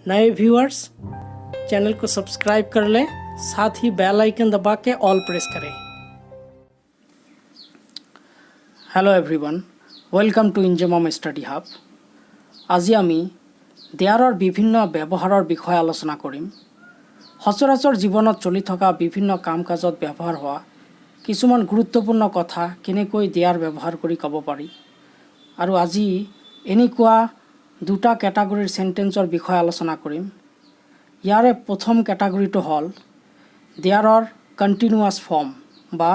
नए viewers channel को subscribe कर लें, साथ ही बेल आइकन दबा के ऑल प्रेस करें। Hello everyone, welcome to Inzamam Study Hub. আজি আমি দেয়াৰৰ বিভিন্ন ব্যৱহাৰৰ বিষয়ে আলোচনা কৰিম। সচৰাচৰ জীৱনত চলি থকা বিভিন্ন কাম কাজত ব্যৱহাৰ হোৱা কিছুমান গুৰুত্বপূৰ্ণ কথা কেনেকৈ দেয়াৰ ব্যৱহাৰ কৰি ক'ব পাৰি আৰু আজি এনেকুৱা দুটা কেটাগৰীৰ চেণ্টেন্সৰ বিষয়ে আলোচনা কৰিম। ইয়াৰে প্ৰথম কেটাগৰীটো হ'ল দেয়াৰৰ কণ্টিনিউৱাছ ফৰ্ম বা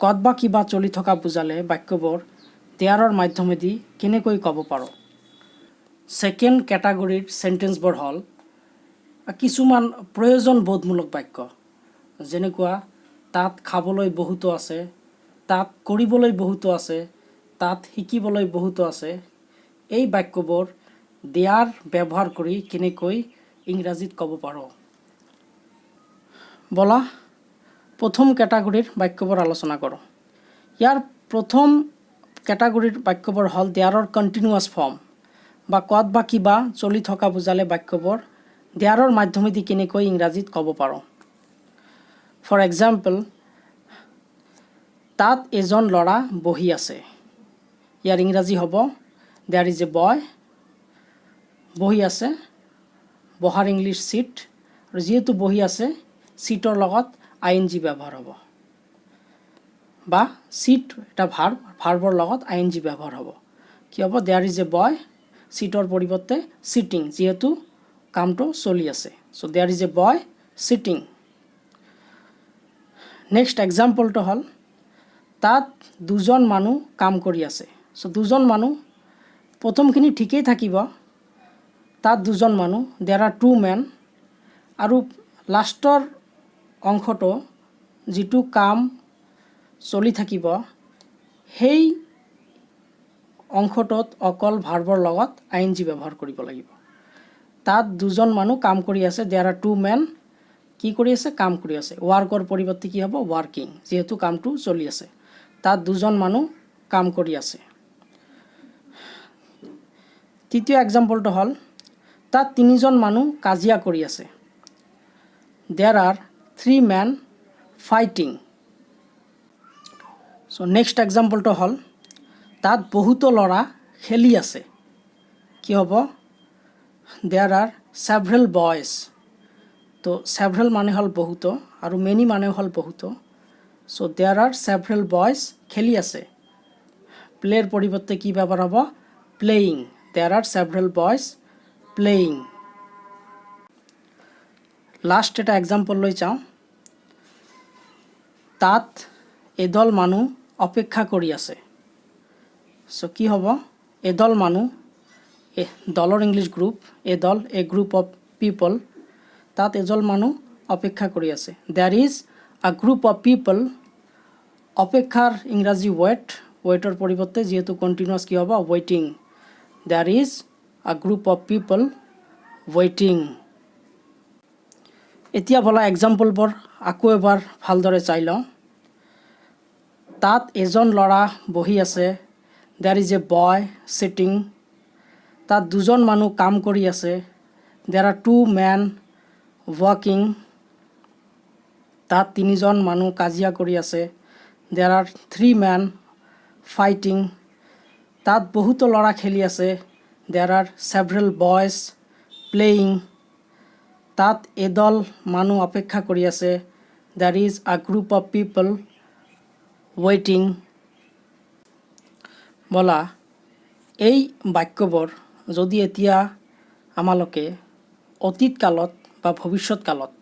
ক'ত বা কিবা চলি থকা বুজালে বাক্যবোৰ দেয়াৰৰ মাধ্যমেদি কেনেকৈ ক'ব পাৰোঁ। ছেকেণ্ড কেটাগৰীৰ চেণ্টেন্সবোৰ হ'ল কিছুমান প্ৰয়োজনবোধমূলক বাক্য, যেনেকুৱা তাত খাবলৈ বহুতো আছে, তাত কৰিবলৈ বহুতো আছে, তাত শিকিবলৈ বহুতো আছে। এই বাক্যবোৰ দেয়াৰ ব্যৱহাৰ কৰি কেনেকৈ ইংৰাজীত ক'ব পাৰোঁ। ব'লা, প্ৰথম কেটাগৰীৰ বাক্যবোৰ আলোচনা কৰোঁ। ইয়াৰ প্ৰথম কেটাগৰীৰ বাক্যবোৰ হ'ল দেয়াৰৰ কণ্টিনিউৱাছ ফৰ্ম বা ক'ত বা কিবা চলি থকা বুজালে বাক্যবোৰ দেয়াৰৰ মাধ্যমেদি কেনেকৈ ইংৰাজীত ক'ব পাৰোঁ। ফৰ এক্সাম্পল, তাত এজন ল'ৰা বহি আছে। ইয়াৰ ইংৰাজী হ'ব there is a boy, বহি আছে, বহাৰ ইংলিছ চিট আৰু যিহেতু বহি আছে, চিটৰ লগত আই এন জি ব্যৱহাৰ হ'ব বা চিট এটা ভাৰ্ব, ভাৰ্বৰ লগত আই এন জি ব্যৱহাৰ হ'ব। কি হ'ব? There is a boy, চিটৰ পৰিৱৰ্তে চিটিং, যিহেতু কামটো চলি আছে। So there is a boy sitting. Next এক্সাম্পলটো হ'ল তাত দুজন মানুহ কাম কৰি আছে। চ' দুজন মানুহ, প্ৰথমখিনি ঠিকেই থাকিব, তাত দুজন মানুহ, there are two men, আৰু লাষ্টৰ অংশটো যিটো কাম চলি থাকিব, সেই অংশটোত অকল ভাৰ্বৰ লগত আই এন জি ব্যৱহাৰ কৰিব লাগিব। তাত দুজন মানুহ কাম কৰি আছে। There are two men, কি কৰি আছে? কাম কৰি আছে। ৱাৰ্কৰ পৰিৱৰ্তে কি হ'ব? ৱাৰ্কিং, যিহেতু কামটো চলি আছে। তাত দুজন মানুহ কাম কৰি আছে। তৃতীয় এক্সাম্পলটো হ'ল তাত তিনিজন মানুহ কাজিয়া কৰি আছে। There are three men fighting. So next এক্সাম্পলটো হ'ল তাত বহুতো ল'ৰা খেলি আছে। কি হ'ব? There are several boys. তো ছেভৰেল মানে হ'ল বহুতো আৰু মেনি মানে হ'ল বহুতো। So there are several boys খেলি আছে। প্লেৰ পৰিৱৰ্তে কি ব্যৱহাৰ হ'ব? Playing. There are several boys playing. Last এটা এক্সাম্পল লৈ যাওঁ। তাত এদল মানুহ অপেক্ষা কৰি আছে। চ' কি হ'ব? এদল মানুহ, দলৰ ইংলিছ গ্ৰুপ, এদল, এ গ্ৰুপ অফ পিপল। তাত এদল মানুহ অপেক্ষা কৰি আছে। There is a group of people, অপেক্ষাৰ ইংৰাজী ৱেট, ৱেটৰ পৰিৱৰ্তে যিহেতু কণ্টিনিউৱাছ, কি হ'ব? ৱেইটিং। There is a group of people waiting. এতিয়া ব'লা, এক্সাম্পলবোৰ আকৌ এবাৰ ভালদৰে চাই লওঁ। তাত এজন ল'ৰা বহি আছে। There is a boy sitting. তাত দুজন মানুহ কাম কৰি আছে। There are two men working. তাত তিনিজন মানুহ কাজিয়া কৰি আছে। There are three men fighting. তাত বহুতো ল'ৰা খেলি আছে। There are several boys playing. তাত এদল মানুহ অপেক্ষা কৰি আছে। There is a group of people waiting. ব'লা, এই বাক্যবোৰ যদি এতিয়া আমালোকে অতীত কালত বা ভৱিষ্যত কালত,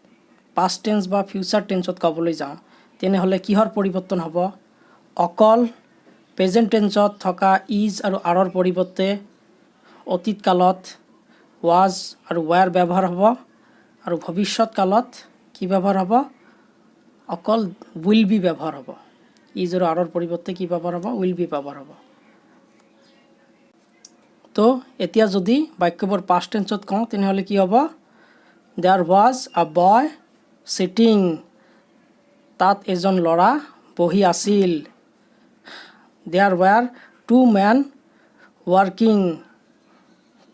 পাষ্ট টেন্স বা ফিউচাৰ টেন্সত ক'বলৈ যাওঁ, তেনেহ'লে কিহৰ পৰিৱৰ্তন হ'ব? অকল প্ৰেজেণ্ট টেন্সত থকা is আৰু আৰৰ পৰিৱৰ্তে অতীত কালত ৱাজ আৰু ৱেৰ ব্যৱহাৰ হ'ব আৰু ভৱিষ্যত কালত কি ব্যৱহাৰ হ'ব? অকল will be ব্যৱহাৰ হ'ব। Is আৰু আৰৰ পৰিৱৰ্তে কি ব্যৱহাৰ হ'ব? Will be ব্যৱহাৰ হ'ব। তো এতিয়া যদি বাক্যবোৰ পাষ্ট টেন্সত কওঁ, তেনেহ'লে কি হ'ব? There was a boy sitting. তাত এজন ল'ৰা বহি আছিল। There were two men working.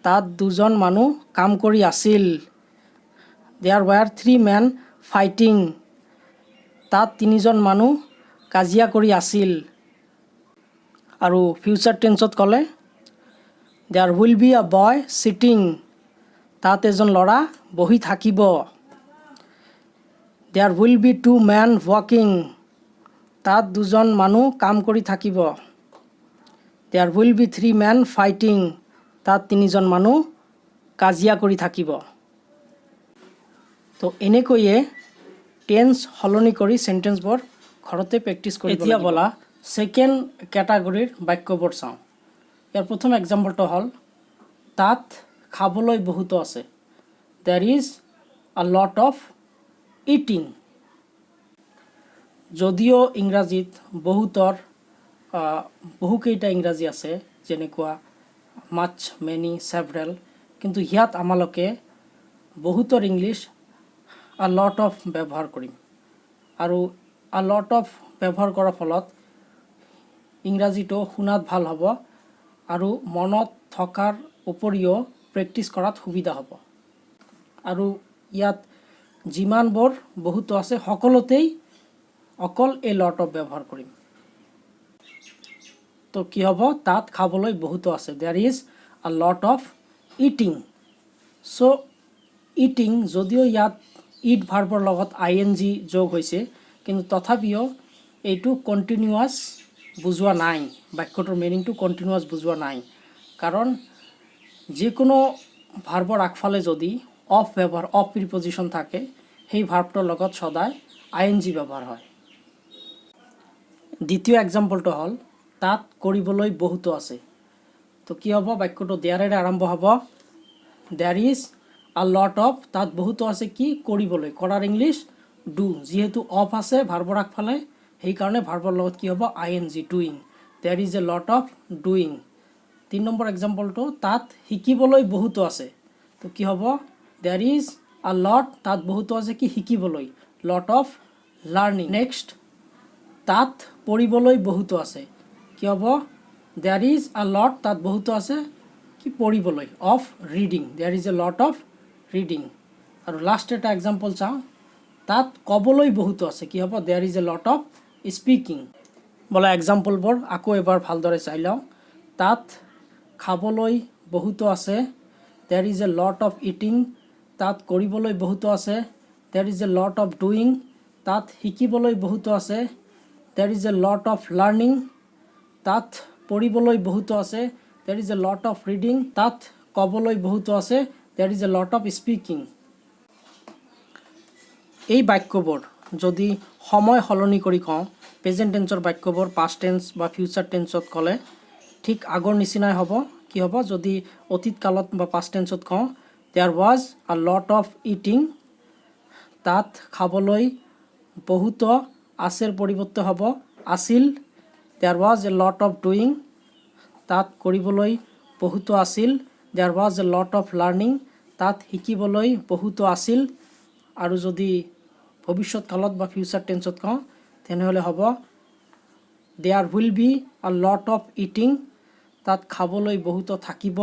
তাত দুজন মানুহ কাম কৰি আছিল। There were three men fighting. তাত তিনিজন মানুহ কাজিয়া কৰি আছিল। আৰু ফিউচাৰ টেন্সত ক'লে, there will be a boy sitting. তাত এজন ল'ৰা বহি থাকিব। There will be two men working. তাত দুজন মানুহ কাম কৰি থাকিব। There will be three men fighting. তাত তিনিজন মানুহ কাজিয়া কৰি থাকিব। তো এনেকৈয়ে টেন্স সলনি কৰি চেণ্টেন্সবোৰ ঘৰতে প্ৰেক্টিছ কৰিব। এতিয়া ব'লা, ছেকেণ্ড কেটাগৰীৰ বাক্যবোৰ চাওঁ। ইয়াৰ প্ৰথম এক্সাম্পলটো হ'ল, তাত খাবলৈ বহুতো আছে। There is a lot of eating. যদিও ইংৰাজীত বহুতৰ বহুকেইটা ইংৰাজী আছে, যেনেকুৱা মাচ, মেনি, ছেভৰেল, কিন্তু ইয়াত আমালোকে বহুতৰ ইংলিছ আ লট অফ ব্যৱহাৰ কৰিম। আৰু আ লট অফ ব্যৱহাৰ কৰাৰ ফলত ইংৰাজীটো শুনাত ভাল হ'ব আৰু মনত থকাৰ উপৰিও প্ৰেক্টিছ কৰাত সুবিধা হ'ব। আৰু ইয়াত যিমানবোৰ বহুতো আছে, সকলোতেই অকল এ লট অফ ব্যৱহাৰ কৰিম। তো কি হ'ব? তাত খাবলৈ বহুতো আছে। There is a lot of eating. So eating, যদিও ইয়াত it ভাৰ্বৰ লগত আই এন জি যোগ হৈছে, কিন্তু তথাপিও এইটো কণ্টিনিউৱাছ বুজোৱা নাই। বাক্যটোৰ মিনিংটো কণ্টিনিউৱাছ বুজোৱা নাই, কাৰণ যিকোনো ভাৰ্বৰ আগফালে যদি অফ ব্যৱহাৰ, অফ প্ৰিপজিশ্যন থাকে, সেই ভাৰ্বটোৰ লগত সদায় আই এন জি ব্যৱহাৰ হয়। দ্বিতীয় এক্সাম্পলটো হ'ল, তাত কৰিবলৈ বহুতো আছে। তো কি হ'ব? বাক্যটো দেয়াৰেৰে আৰম্ভ হ'ব। There is a lot of, তাত বহুতো আছে কি? কৰিবলৈ। কৰাৰ ইংলিছ do. যিহেতু অফ আছে ভাৰ্বৰ আগফালে, সেইকাৰণে ভাৰ্বৰ লগত কি হ'ব? I N G, doing. There is a lot of doing. তিনি নম্বৰ এক্সাম্পলটো, তাত শিকিবলৈ বহুতো আছে। তো কি হ'ব? There is a lot, তাত বহুতো আছে কি? শিকিবলৈ, লট অফ লাৰ্ণিং। নেক্সট, তাত পঢ়িবলৈ বহুতো আছে। কি হ'ব? There is a lot, তাত বহুতো আছে কি? পঢ়িবলৈ, of reading. There is a lot of reading. আৰু লাষ্ট এটা এক্সাম্পল চাওঁ, তাত ক'বলৈ বহুতো আছে। কি হ'ব? There is a lot of speaking. ব'লা, এক্সাম্পলবোৰ আকৌ এবাৰ ভালদৰে চাই লওঁ। তাত খাবলৈ বহুতো আছে। There is a lot of eating. তাত কৰিবলৈ বহুতো আছে। There is a lot of doing. তাত শিকিবলৈ বহুতো আছে। There is a lot of learning. তাত পঢ়িবলৈ বহুতো আছে। There is a lot of reading. তাত ক'বলৈ বহুতো আছে। There is a lot of speaking. এই বাক্যবোৰ যদি সময় সলনি কৰি কওঁ, প্ৰেজেণ্ট টেন্সৰ বাক্যবোৰ পাষ্ট টেন্স বা ফিউচাৰ টেন্সত ক'লে ঠিক আগৰ নিচিনাই হ'ব। কি হ'ব? যদি অতীত কালত বা পাষ্ট টেন্সত কওঁ, there was a lot of eating. তাত খাবলৈ বহুতো আছেৰ পৰিৱৰ্তে হ'ব আছিল। There was a lot of doing. তাত কৰিবলৈ বহুতো আছিল। There was a lot of learning. তাত শিকিবলৈ বহুতো আছিল। আৰু যদি ভৱিষ্যত কালত বা ফিউচাৰ টেন্সত কওঁ, তেনেহ'লে হ'ব, there will be a lot of eating. তাত খাবলৈ বহুতো থাকিব।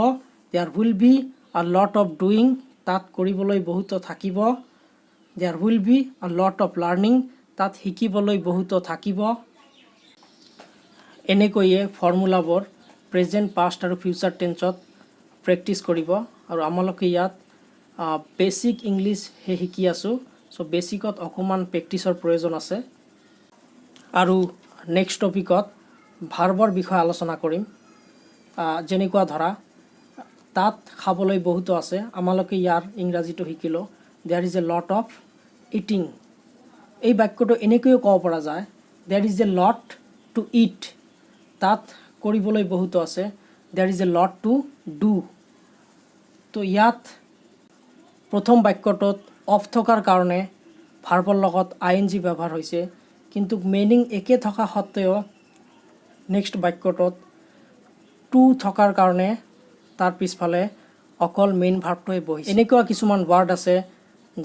There will be a lot of doing. তাত কৰিবলৈ বহুতো থাকিব। There will be a lot of learning. তাত শিকিবলৈ বহুতো থাকিব। এনেকৈয়ে ফৰ্মুলাবোৰ প্ৰেজেণ্ট, পাষ্ট আৰু ফিউচাৰ টেন্সত প্ৰেক্টিছ কৰিব। আৰু আমালোকে ইয়াত বেচিক ইংলিছহে শিকি আছোঁ, চ' বেচিকত অকণমান প্ৰেক্টিছৰ প্ৰয়োজন আছে। আৰু নেক্সট টপিকত ভাৰ্বৰ বিষয়ে আলোচনা কৰিম। যেনেকুৱা ধৰা, তাত খাবলৈ বহুতো আছে। আমালোকে ইয়াৰ ইংৰাজীটো শিকিলোঁ, there is a lot of eating. এই বাক্যটো এনেকৈও ক'ব পৰা যায়, there is a lot to eat. তাত কৰিবলৈ বহুতো আছে। There is a lot to do. তো ইয়াত প্ৰথম বাক্যটোত অফ থকাৰ কাৰণে ভাৰ্বৰ লগত আই এন জি ব্যৱহাৰ হৈছে, কিন্তু মিনিং একে থকা সত্ত্বেও নেক্সট বাক্যটোত টু থকাৰ কাৰণে তাৰ পিছফালে অকল মেইন ভাৰ্বটোৱে বহিছে। এনেকুৱা কিছুমান ৱাৰ্ড আছে,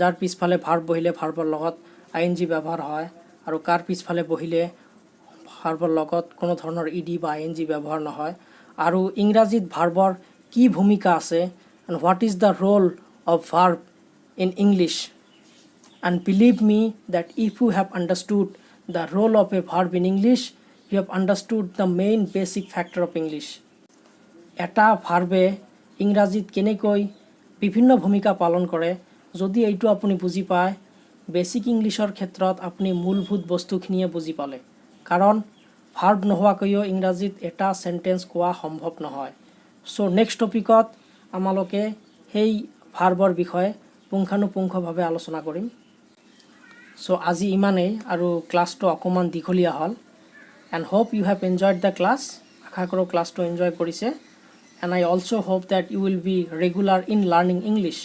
যাৰ পিছফালে ভাৰ্ব বহিলে ভাৰ্বৰ লগত আই এন জি ব্যৱহাৰ হয় আৰু কাৰ পিছফালে বহিলে ভাৰ্বৰ লগত কোনো ধৰণৰ ই ডি বা আই এন জি ব্যৱহাৰ নহয় আৰু ইংৰাজীত ভাৰ্বৰ কি ভূমিকা আছে। and what is the role of verb in English. And believe me that if you have understood the role of a verb in English, you have understood the main basic factor of English. এটা ভাৰ্বে ইংৰাজীত কেনেকৈ বিভিন্ন ভূমিকা পালন কৰে, যদি এইটো আপুনি বুজি পায়, বেছিক ইংলিছৰ ক্ষেত্ৰত আপুনি মূলভূত বস্তুখিনিয়ে বুজি পালে, কাৰণ ভাৰ্ব নোহোৱাকৈও ইংৰাজীত এটা চেণ্টেঞ্চ কোৱা সম্ভৱ নহয়। চ' নেক্সট টপিকত আমালোকে সেই ভাৰ্বৰ বিষয়ে পুংখানুপুংখভাৱে আলোচনা কৰিম। চ' আজি ইমানেই আৰু ক্লাছটো অকণমান দীঘলীয়া হ'ল, and hope you have enjoyed the class. আশা কৰোঁ ক্লাছটো এনজয় কৰিছে, and I also hope that you will be regular in learning English.